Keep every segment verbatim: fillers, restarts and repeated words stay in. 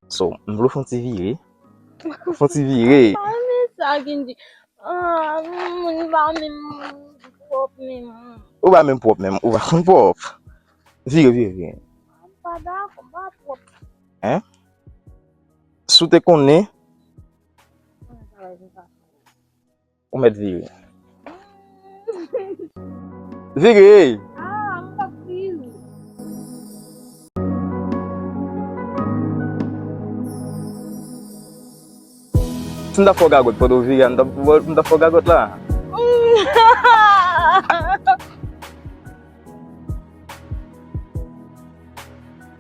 So, m vle w fè yon ti vire. Fè yon ti vire. Pa renmen sa, Kendy. Ah, moun pa menm pwòp menm. Ou pa menm pwòp menm. Ou pa konn pwòp. Vire, vire, vire. M pa dakò, m pa pwòp. Hein? Si w te konnen, ou mèt vire. Vire! Ah, m p ap vire. Si m ta fè w gagòt pandan w vire a, m ta, m ta fè w gagòt la.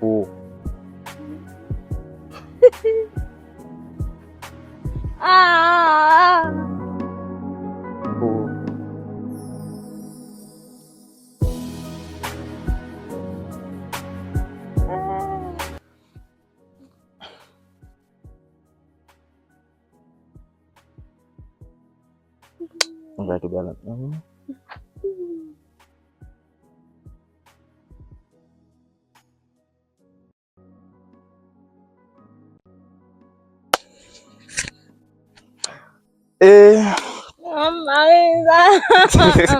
Pou. Ah! Pou. Mwen va tou galant. E Mama, sa.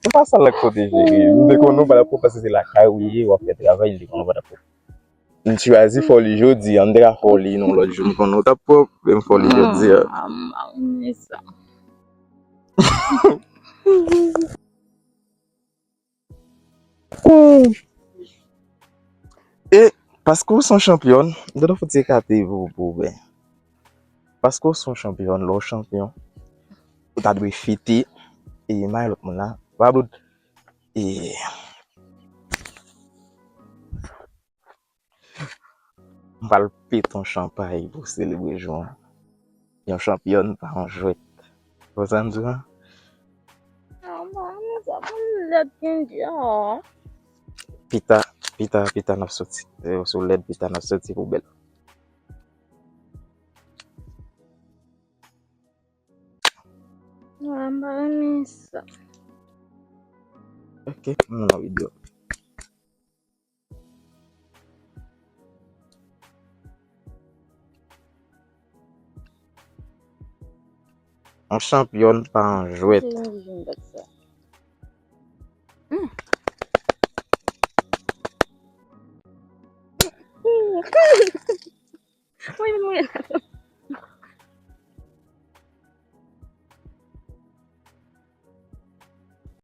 E pa sa l ak kote, cheri. M te konnen w pa t ap pwòp paske se lakay ou ye, w ap fè travay, m te konnen w pa t ap pwòp. M chwazi fè w li jodi a, m te ka fè w li yon lòt jou, m konnen w t ap pwòp, men m fè w li jodi a. Mama, sa. E paske w se yon chanpyòn, m ta fouti ekate pou, pou w ben. Paske w se yon chanpyòn, lè w chanpyon, ou ta dwe fete, e may lòt moun la. Pablo, e m pral pete yon chanpay pou selebre jou an. Yon chanpyòn pa yon jwèt. Konprann sa m di w la? Ah, mwen, sa pou m lèd Kendy, oh. Pita, pita, pita n ap soti. E, sou lèd pita n ap soti pou bèl. Ah, m pa renmen sa. Ok, m nan videyo. Yon chanpyòn pa yon jwèt.